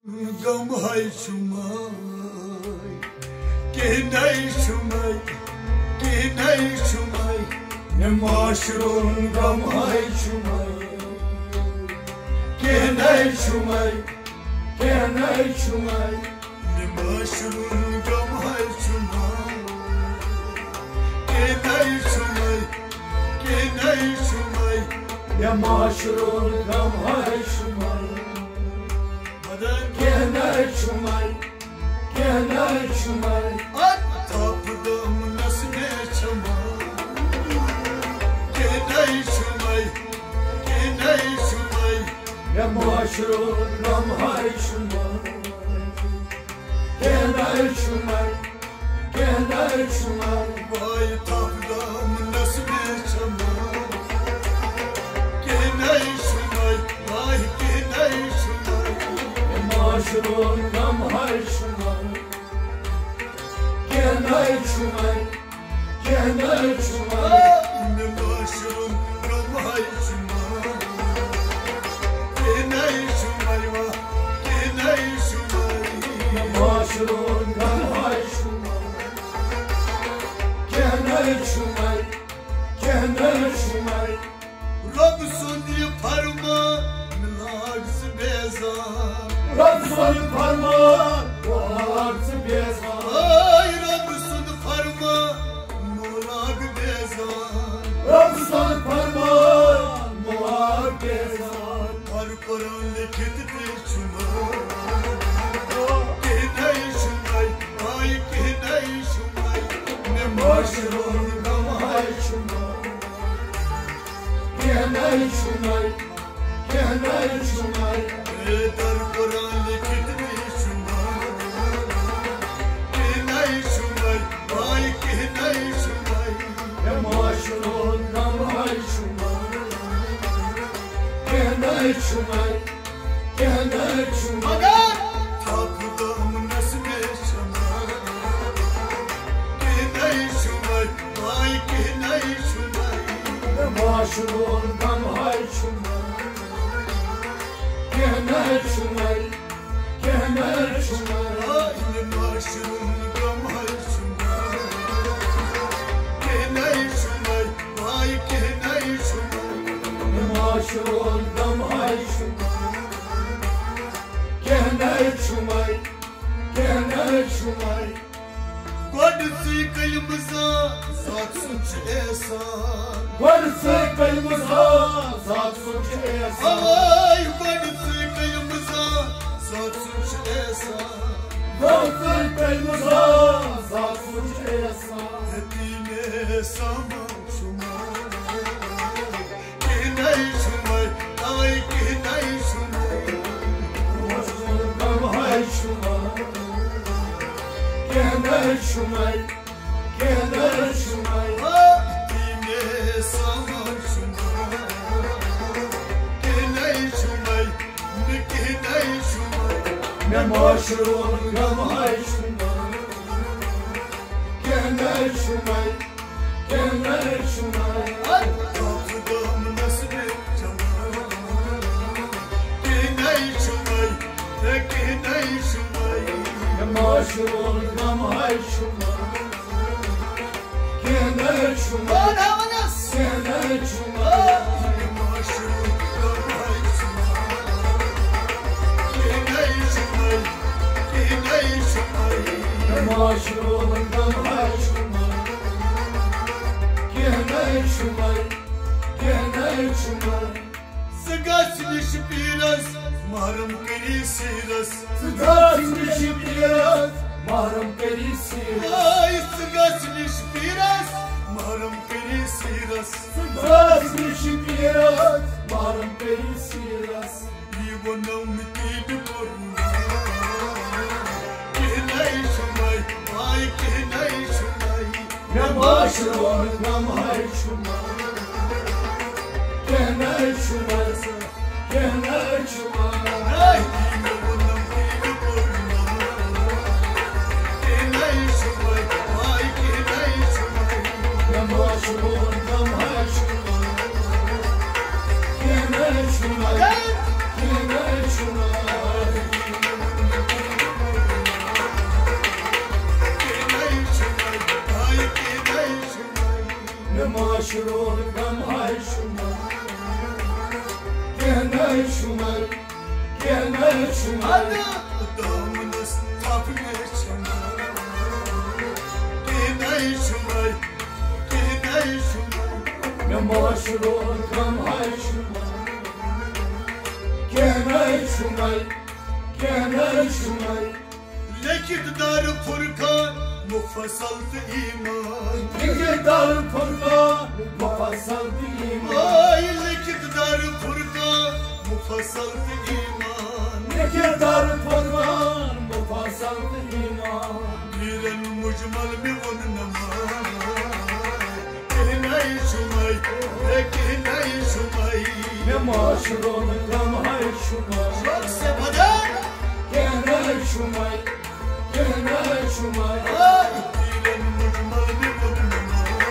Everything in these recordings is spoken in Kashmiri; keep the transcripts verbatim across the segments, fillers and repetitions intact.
غم ہاے چھُمے، کینٛہہ نَے چھُمے، کینٛہہ نَے چھُمے، مےٚ معاشرُن غم ہاے چھُمے۔ کینٛہہ نَے چھُمے، کینٛہہ نَے چھُمے، مےٚ معاشرُن غم ہاے چھُمے۔ کینٛہہ نَے چھُمے، کینٛہہ نَے چھُمے، مےٚ معاشرُن غم ہاے چھُمے۔ کینٛہہ نَے چھُمے، کینٛہہ نَے چھُمے۔ اَتھ تھپھ دامنَس مےٚ چھَمے۔ کینٛہہ نَے چھُمے، کینٛہہ نَے چھُمے، مےٚ معاشرُن غم ہاے چھُمے۔ کینٛہہ نَے چھُمے، کینٛہہ نَے چھُمے۔ وای تھپھ دامنَس مےٚ چھَمے۔ کینٛہہ نَے چھُمے، وای کینٛہہ نَے چھُمے، مےٚ معاشرُن غم ہاے چھُمے۔ کینٛہہ نَے چھُمے، کینٛہہ نَے چھُمے، مےٚ معاشرُن غم ہاے چھُمے۔ کینٛہہ نَے چھُمے، وا، کینٛہہ نَے چھُمے، مےٚ معاشرُن غم ہاے چھُمے۔ کینٛہہ نَے چھُمے، کینٛہہ نَے چھُمے۔ رۄب سُنٛد یہِ فرمان لاگ ژٕ بیزار۔ رۄب سُنٛد فرمان لاگ ژٕ بیزار۔ اے رۄب سُنٛد فرمان مہٕ لاگ بیزار۔ رۄب سُنٛد فرمان مہٕ لاگ بیزار۔ ہر قرآن لیکھِتھ تہِ چھُ مےٚ۔ کینٛہہ نَے چھُ مےٚ، اے کینٛہہ نَے چھُ مےٚ، مےٚ معاشرُن غم ہاے چھُ مےٚ۔ کینٛہہ نَے چھُ مےٚ، کینٛہہ نَے چھُ مےٚ۔ اے در قرآن لیکھِتھ تہِ چھُ مےٚ۔ کینٛہہ نَے چھُ مےٚ، اے کینٛہہ نَے چھُ مےٚ۔ مےٚ معاشرُن غم ہاے چھُ مےٚ۔ کینٛہہ نَے چھُ مےٚ، کینٛہہ نَے چھُ مےٚ۔ مگر تھپھ دامنَس مےٚ چھَمے۔ کینٛہہ نَے چھُ مےٚ، اے کینٛہہ نَے چھُ مےٚ۔ مےٚ معاشرُن غم ہاے چھُ مےٚ۔ کینٛہہ نَے چھُ مےٚ، کینٛہہ نَے چھُ مےٚ۔ اے معاشرُن غم ہاے چھُ مےٚ۔ کینٛہہ نَے چھُ مےٚ، اے کینٛہہ نَے چھُ مےٚ۔ مےٚ معاشرُن غم ہاے چھُ مےٚ۔ کینٛہہ نَے چھُ مےٚ، کینٛہہ نَے چھُ مےٚ۔ گۄڈٕنیتھٕے قلمہٕ زان، ذات سُنٛد چھُ احسان۔ گۄڈٕنیتھٕے قلمہٕ زان، ذات سُنٛد چھُ احسان۔ اوے، گۄڈٕنیتھٕے قلمہٕ زان، ذات سُنٛد چھُ احسان۔ گۄڈٕنیتھٕے قلمہٕ زان، ذات سُنٛد چھُ احسان۔ یتیٖم سامان چھُ مےٚ۔ کینٛہہ نَے چھُ مےٚ، توے کینٛہہ نَے چھُ مےٚ۔ معاشرُن غم ہاے چھُ مےٚ۔ کینٛہہ نَے چھُ مےٚ، کینٛہہ نَے چھُ مےٚ۔ یتیٖم سامان چھُ مےٚ۔ کینٛہہ نَے چھُ مےٚ، مےٚ کینٛہہ نَے چھُ مےٚ۔ مےٚ معاشرُن غم ہاے چھُ مےٚ۔ کینٛہہ نَے چھُ مےٚ، کینٛہہ نَے چھُ مےٚ۔ تھپھ دامنَس مےٚ چھَمے۔ کینٛہہ نَے چھُ مےٚ، اے کینٛہہ نَے چھُ مےٚ۔ مےٚ معاشرُن غم ہاے چھُ مےٚ۔ کینٛہہ نَے چھُ مےٚ، کینٛہہ نَے چھُ مےٚ۔ معاشرُن غم ہاے چھُ مےٚ۔ کینٛہہ نَے چھُ مےٚ، کینٛہہ نَے چھُ مےٚ۔ ژٕ گژھ نِش پیٖرس، محرم کٔری سیٖرس۔ ژٕ گژھ نِش پیٖرس، محرم کٔری سیٖرس۔ اے ژٕ گژھ نِش پیٖرس، محرم کٔری سیٖرس۔ ژٕ گژھ نِش پیٖرس، محرم کٔری سیٖرس۔ یہِ ووٚنُم تیٚلہِ کوٚرُن۔ کینٛہہ نَے چھُ مےٚ، اے کینٛہہ نَے چھُ مےٚ۔ مےٚ معاشرُن غم ہاے چھُ مےٚ۔ کینٛہہ نَے چھُ مےٚ، کینٛہہ نَے چھُ مےٚ۔ اے مےٚ ووٚنُم تیٚلہِ کوٚرُن۔ کینٛہہ نَے چھُ مےٚ، اے کینٛہہ نَے چھُ مےٚ۔ مےٚ معاشرُن غم ہاے چھُ مےٚ۔ کینٛہہ نَے چھُ مےٚ، کینٛہہ نَے چھُ مےٚ۔ اَدٕ دامنَس تھپھ مےٚ چھَنہٕ۔ کِہیٖنۍ نَے چھُنَے، کِہیٖنۍ نَے چھُنَے۔ مےٚ معاشرُک غم ہَے چھُنَے۔ کِہیٖنۍ نَے چھُنَے، کِہیٖنۍ نَے چھُنَے۔ لیکھِتھ دار فرقان مفصل تہٕ ایمان۔ لیکھِتھ دار فرقان مفصل تہٕ ایمان۔ آے لیکھِتھ دار فرقان مفصل تہٕ ایمان۔ لیکھِتھ دار فرقان مفصل تہٕ ایمان۔ پیٖرن مجمل مےٚ ووٚن نماز۔ کِہیٖنۍ نَے چھُنَے، ہے کِہیٖنۍ نَے چھُنَے۔ مےٚ معاشرُک غم ہَے چھُنَے۔ شوق سے بھجن۔ کِہیٖنۍ نَے چھُنَے، کِہیٖنۍ نَے چھُنَے۔ ہے پیٖرن مجمل مےٚ ووٚن نماز۔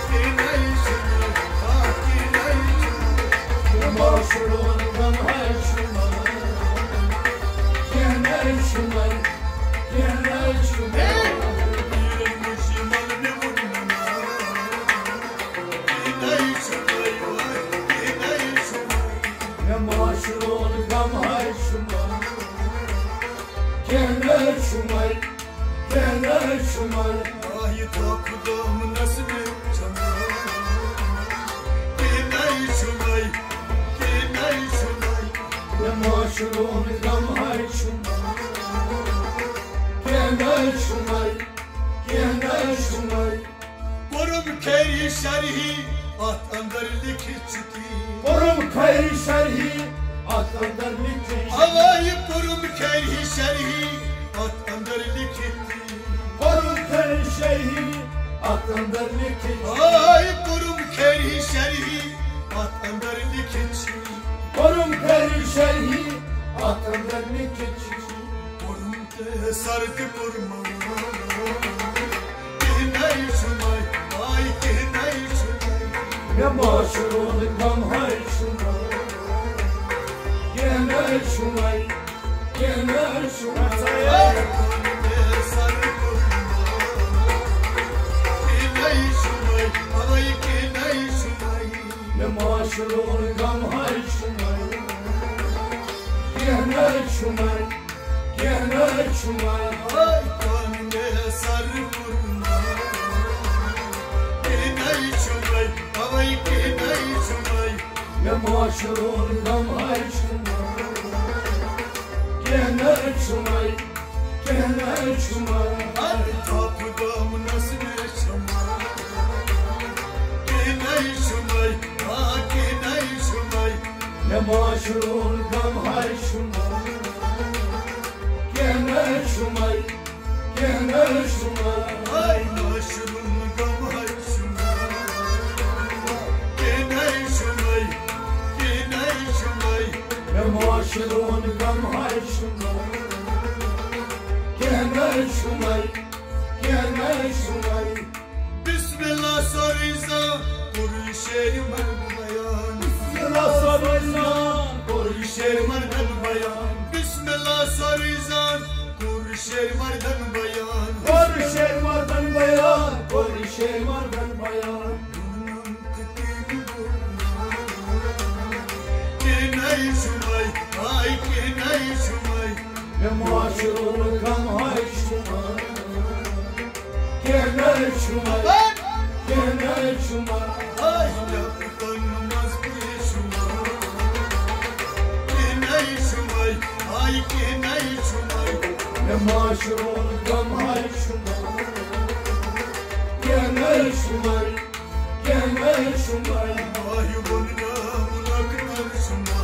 کِہیٖنۍ نَے چھُنَے، آ کِہیٖنۍ نَے چھُنَے۔ مےٚ معاشرُک غم ہَے چھُنَے۔ کِہیٖنۍ نَے چھُنَے، کِہیٖنۍ نَے چھُنَے۔ ہے پیٖرن مجمل مےٚ ووٚن نماز۔ مےٚ معاشرُک غم ہَے چھُنَے۔ کِہیٖنۍ نَے چھُنَے، کِہیٖنۍ نَے چھُنَے۔ آے تھپھ دامنَس مےٚ چھَنہٕ۔ کِہیٖنۍ نَے چھُنَے، کِہیٖنۍ نَے چھُنَے۔ مےٚ معاشرُک غم ہَے چھُنَے۔ کِہیٖنۍ نَے چھُنَے، کِہیٖنۍ نَے چھُنَے۔ کوٚرُم خیری شرحی اتھ اندر لیکھِتھ چھُ تی۔ کوٚرُم خیری شرحی اتھ اندر لیکھِتھ چھُ۔ اوے کوٚرُم خیری شرحی اتھ اندر لیکھِتھ تی۔ کوٚرُم خیری شرحی اتھ اندر لیکھِتھ چھُ۔ اوے کوٚرُم خیری شرحی اتھ اندر لیکھِتھ چھُ۔ کوٚرُم خیری شرحی اتھ اندر لیکھِتھ چھُ۔ کوٚرُم تہٕ سر تہِ کوٚرمَو۔ کِہیٖنۍ نَے چھُنَے، آے کِہیٖنۍ نَے چھُنَے۔ مےٚ معاشرُک غم ہَے چھُنَے۔ کِہیٖنۍ نَے چھُنَے، کِہیٖنۍ نَے چھُنَے۔ آے کوٚرمَو سر کوٚرمَو۔ کِہیٖنۍ نَے چھُنَے، آے کِہیٖنۍ نَے چھُنَے۔ مےٚ معاشرُک غم ہَے چھُنَے۔ کِہیٖنۍ نَے چھُنَے، کِہیٖنۍ نَے چھُنَے۔ آے پانہٕ مےٚ سر کوٚرمَو۔ کِہیٖنۍ نَے چھُنَے، اَوَے کِہیٖنۍ نَے چھُنَے۔ مےٚ معاشرُک غم ہَے چھُنَے۔ کِہیٖنۍ نَے چھُنَے، کِہیٖنۍ نَے چھُنَے۔ اَدٕ تھپھ دامنَس مےٚ چھَنہٕ۔ کِہیٖنۍ نَے چھُنَے، آ کِہیٖنۍ نَے چھُنَے۔ مےٚ معاشرُک غم ہَے چھُنَے۔ کِہیٖنۍ نَے چھُنَے، کِہیٖنۍ نَے چھُنَے۔ آے معاشرُک غم ہَے چھُنَے۔ کِہیٖنۍ نَے چھُنَے، کِہیٖنۍ نَے چھُنَے۔ مےٚ معاشرُک غم ہَے چھُنَے۔ کِہیٖنۍ نَے چھُنَے، کِہیٖنۍ نَے چھُنَے۔ بسم اللہ سورُے زان، کوٚرُے شیرِ مردن بیان۔ بسم اللہ سورُے زان، کوٚرُے شیرِ مردن بیان۔ بسم اللہ سورُے زان، کوٚرُے شیرِ مردن بیان۔ کوٚرُے شیرِ مردن بیان، کوٚرُے شیرِ مردن بیان۔ کِہیٖنۍ نَے چھُنَے، آے کِہیٖنۍ نَے چھُنَے۔ مےٚ معاشرُک غم ہَے چھُنَے۔ کِہیٖنۍ نَے چھُنَے، کِہیٖنۍ نَے چھُنَے۔ آے لَبَن منٛز تہِ چھُنَے۔ کِہیٖنۍ نَے چھُنَے، آے کِہیٖنۍ نَے چھُنَے۔ مےٚ معاشرُک غم ہَے چھُنَے۔ کِہیٖنۍ نَے چھُنَے۔ کِہیٖنۍ نَے چھُنَے۔ آے ووٚن نہٕ مُنکر چھُنَے۔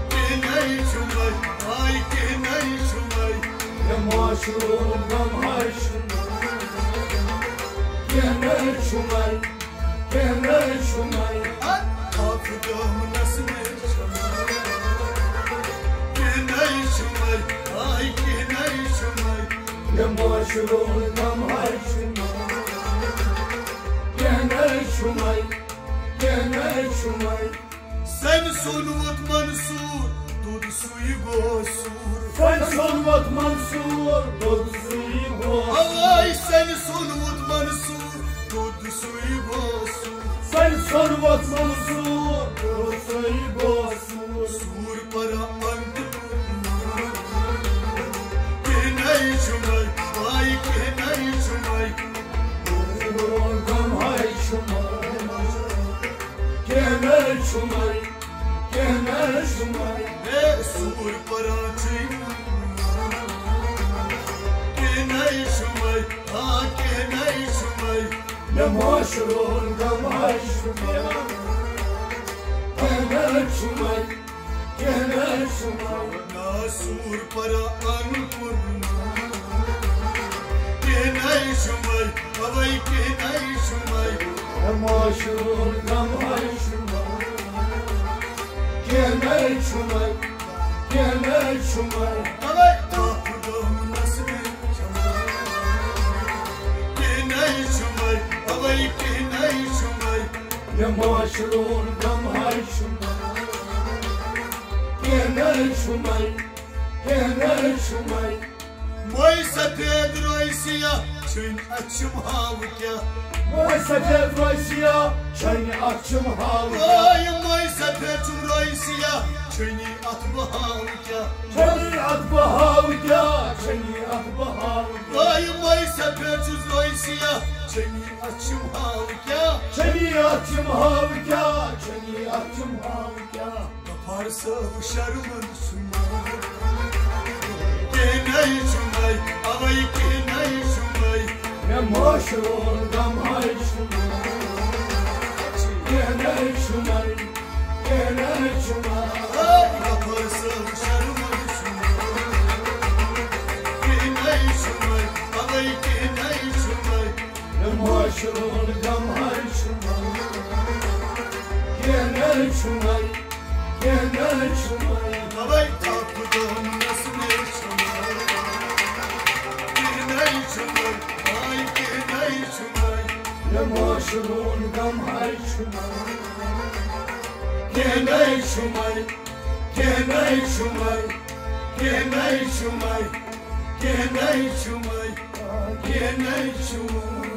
کِہیٖنۍ نَے چھُنَے۔ آے کِہیٖنۍ نَے چھُنَے۔ مےٚ معاشرُک غم ہَے چھُنَے۔ کِہیٖنۍ نَے چھُنَے۔ کِہیٖنۍ نَے چھُنَے۔ اَتھ آفہٕ دامنَس مےٚ چھَنہٕ۔ کِہیٖنۍ نَے چھُنَے۔ آے کِہیٖنۍ نَے چھُنَے۔ مےٚ معاشرُک غم ہَے چھُنَے۔ کِہیٖنۍ نَے چھُنَے، کِہیٖنۍ نَے چھُنَے۔ سَنہِ سوٚن ووت منصوٗر، دوٚد سُے گوٚو سوٗر۔ سَنہِ سوٚن ووت منصوٗر، دوٚد سُے گوٚو۔ اَوَے سَنہِ سوٚن ووت منصوٗر، دوٚد سُے گوٚو سوٗر۔ سَنہِ سوٚن ووت منصوٗر، دوٚد سُے گوٚو سوٗر۔ سوٗر پرا انت پورنا۔ کہنائی چھُمے، آئی کہنائی چھُمے۔ غم ہائی چھُمے۔ کہنائی چھُمے، کہنائی چھُمے۔ اے سور پرا چھُے۔ کہنائی چھُمے، آ کہنائی چھُمے۔ مےٚ معاشرون غم ہائی چھُمے۔ کہنائی چھُمے۔ کہنائی چھُمے۔ ناسور پرا ان پورنا۔ کہنائی چھُمے، اوے کہنائی چھُمے۔ ماشرون غم ہائی چھُمے۔ کہنائی چھُمے، کہنائی چھُمے۔ اوے تاپھ دامنس منٛز چھُمے۔ کہنائی چھُمے، اوے کہنائی چھُمے۔ مےٚ معاشرون غم ہائی چھُمے۔ کہنائی چھُمے، کہنائی چھُمے۔ مٔے سفید روے سیاہ چھُنۍ اچھم ہاو کیٛاہ۔ مٔے سفید روے سیاہ چھُنۍ اچھم ہاو کیٛاہ۔ اے مٔے سفید چھُم روے سیاہ چھُنی اتھ بہاو کیٛاہ۔ چھُنی اتھ بہاو کیٛاہ، چھُنی اتھ بہاو کیٛاہ۔ اے مٔے سفید چھُس روے سیاہ چھُنی اچھم ہاو کیٛاہ۔ چھُنی اچھم ہاو کیٛاہ، چھُنی اچھم ہاو کیٛاہ۔ غفار صٲب شرمن چھُمے۔ کہنائی چھُمے، اوے کہنائی چھُمے۔ مےٚ معاشرون غم ہائی چھُمے۔ کہنائی چھُمے، کہنائی چھُمے۔ اے غفار صٲب شرمن چھُمے۔ کہنائی چھُمے، اوے کہنائی چھُمے۔ مےٚ معاشرون غم ہائی چھُمے۔ کہنائی چھُمے، کہنائی چھُمے۔ اوے تاپھ دامنس منٛز چھُمے۔ کہنائی چھُمے، آئی کہنائی چھُمے۔ مےٚ معاشرون غم ہائی چھُمے۔ کہنائی چھُمے، کہنائی چھُمے، کہنائی چھُمے، کہنائی چھُمے، کہنائی چھُمے۔